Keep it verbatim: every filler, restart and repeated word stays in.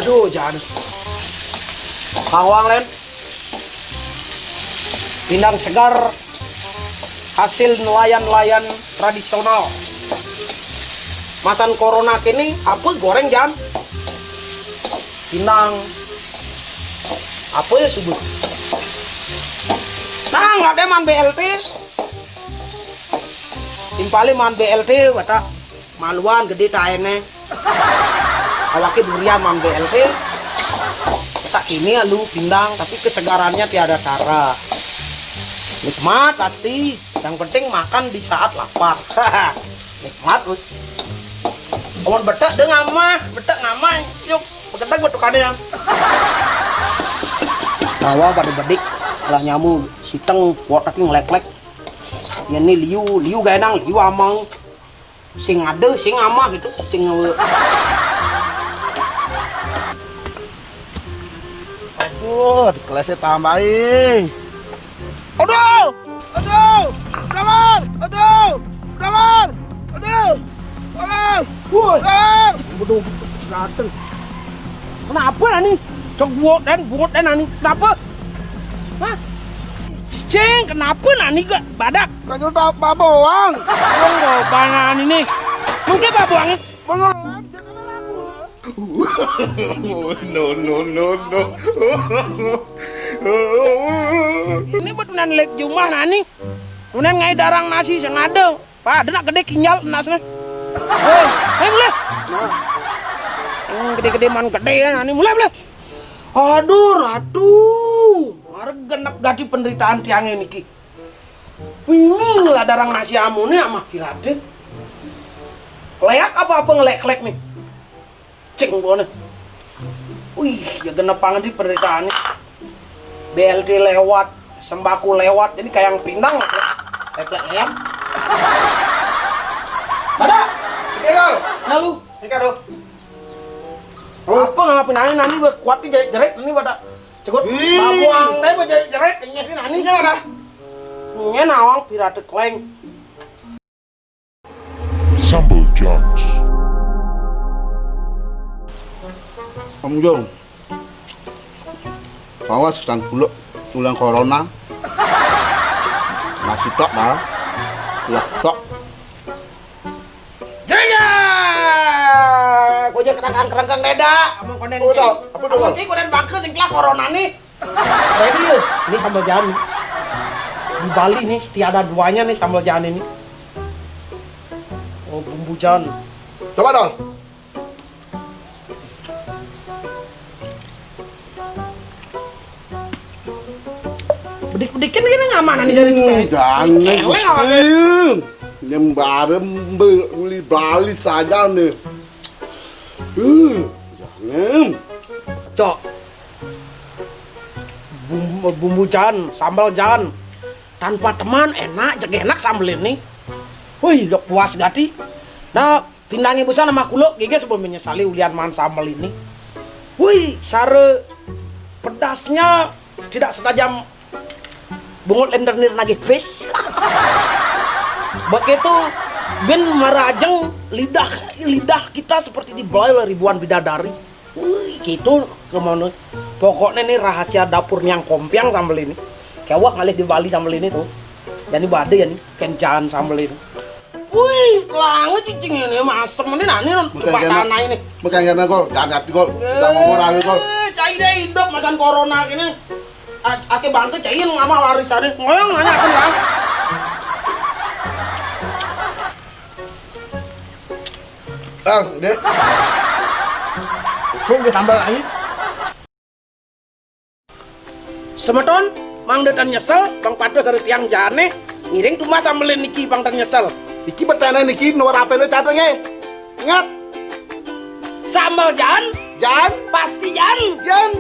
Tuh, jangan. Bawang, Len. Pindang segar hasil nelayan-nelayan tradisional. Masan corona kini, apa goreng, Jan? Pindang. Apa ya, subut? Nah, nggak ada man B L T. Timpali man B L T, bata maluan gede taene. Awake durian man B L T. Tak ini alu pindang, tapi kesegarannya tiada tara. Nikmat pasti. Yang penting makan di saat lapar. Nikmat, Bos. Awan betek deh ngamah, betek ngamah. Yuk, beketek betukannya. Tawa pada bedik, lah nyamu siteng, wotak ngelek-lek. Ya ni liu, liu gaenang, liu amang. Sing ada, sing amah gitu, sing ngewe. Aduh, dikeleset tambahin. Aduh, aduh, damar, aduh, damar, aduh, damar, woi, damar. Betul, dateng. Kenapa nani? Cok bungut dan bungut dan nani. Kenapa? Hah? Cicing, kenapa nani gak badak? Kagak tak apa boang. Wong gobang nani nih. Mungkin apa buangnya? Bengong. No, no, no, no. Ini betunan lek jumah nani. Tunan ngai darang nasi sengada. Pak, ada nak gede kinjal nasnya. Hei, hei, mulai. Yang gede-gede man gede ya, nani mulai, mulai. Aduh, Ratu. Marah genep gati penderitaan tiangnya niki. Ini lah darang nasi amune ama kirade. Leak apa-apa ngelek-lek nih. Cing bone. Wih, ya genep banget di penderitaan nih. B L T lewat, sembako lewat, jadi kayak yang pindang. Leplek ya. Ada? Iya, Bang. Lalu? Ini kado. Oh. Apa ngapain nani, nani kuat nih jerit-jerit ini pada. Cegut. Ih. Babuang deh, jerit-jerit ini nani. Ini apa? Ini nawang pirate kleng. Sambal Jans. Om Jong. Awas sang kuluk tulang corona. Nasi tok dah. Lah tok. Jaya! Gua aja kerangkang-kerangkang deda. Kamu konen. Oh, cing. Tahu. Apa tuh, kamu Bang? Cing, konen bangke sing telah corona nih. Ready ya? Ini sambal jani. Di Bali nih, setiada duanya nih sambal jani nih. Oh, bumbu jan. Coba dong. Bedik-bedikin ini nggak mana nih jadi. Hmm, cewek? Jangan, cewek Gusti. Apa? Nyembare mbe-, uli Bali saja nih. Uh, jangan. Cok. Bumbu, bumbu jan, sambal jan. Tanpa teman enak, jeg enak sambal ini. Wih, udah puas gati. Nah, pindangi busan sama kulo, gege sebelum menyesali ulian man sambal ini. Wih, sare pedasnya tidak setajam bungut lendir nir nagih fish. Begitu bin marajeng lidah, lidah kita seperti dibelai oleh ribuan bidadari. Wih, gitu kemana? Pokoknya nih rahasia dapur Niang Kompiang sambal ini. Kewak ngalih di Bali sambal ini tuh. Jadi bade ya nih, kencan sambal ini. Wih, kelanga cicing ini, masem ini nani non. Bukan coba kena, tanah ini. Bukan kena gol, jangan hati gol. Kita ngomong lagi gol. Eh, cai deh hidup masan corona gini. A-, ake bangke cai yang sama warisannya. Ngoyong nanya apa, Bang? Ah, deh. Sung ditambah lagi. Semeton, Mang Detan nyesel, Bang Pados ada tiang jane, ngiring tumbas sambelin niki Bang Detan nyesel. Iki betene niki nomor H P-ne catenge. Ingat. Sambel jan, jan, pasti jan, jan.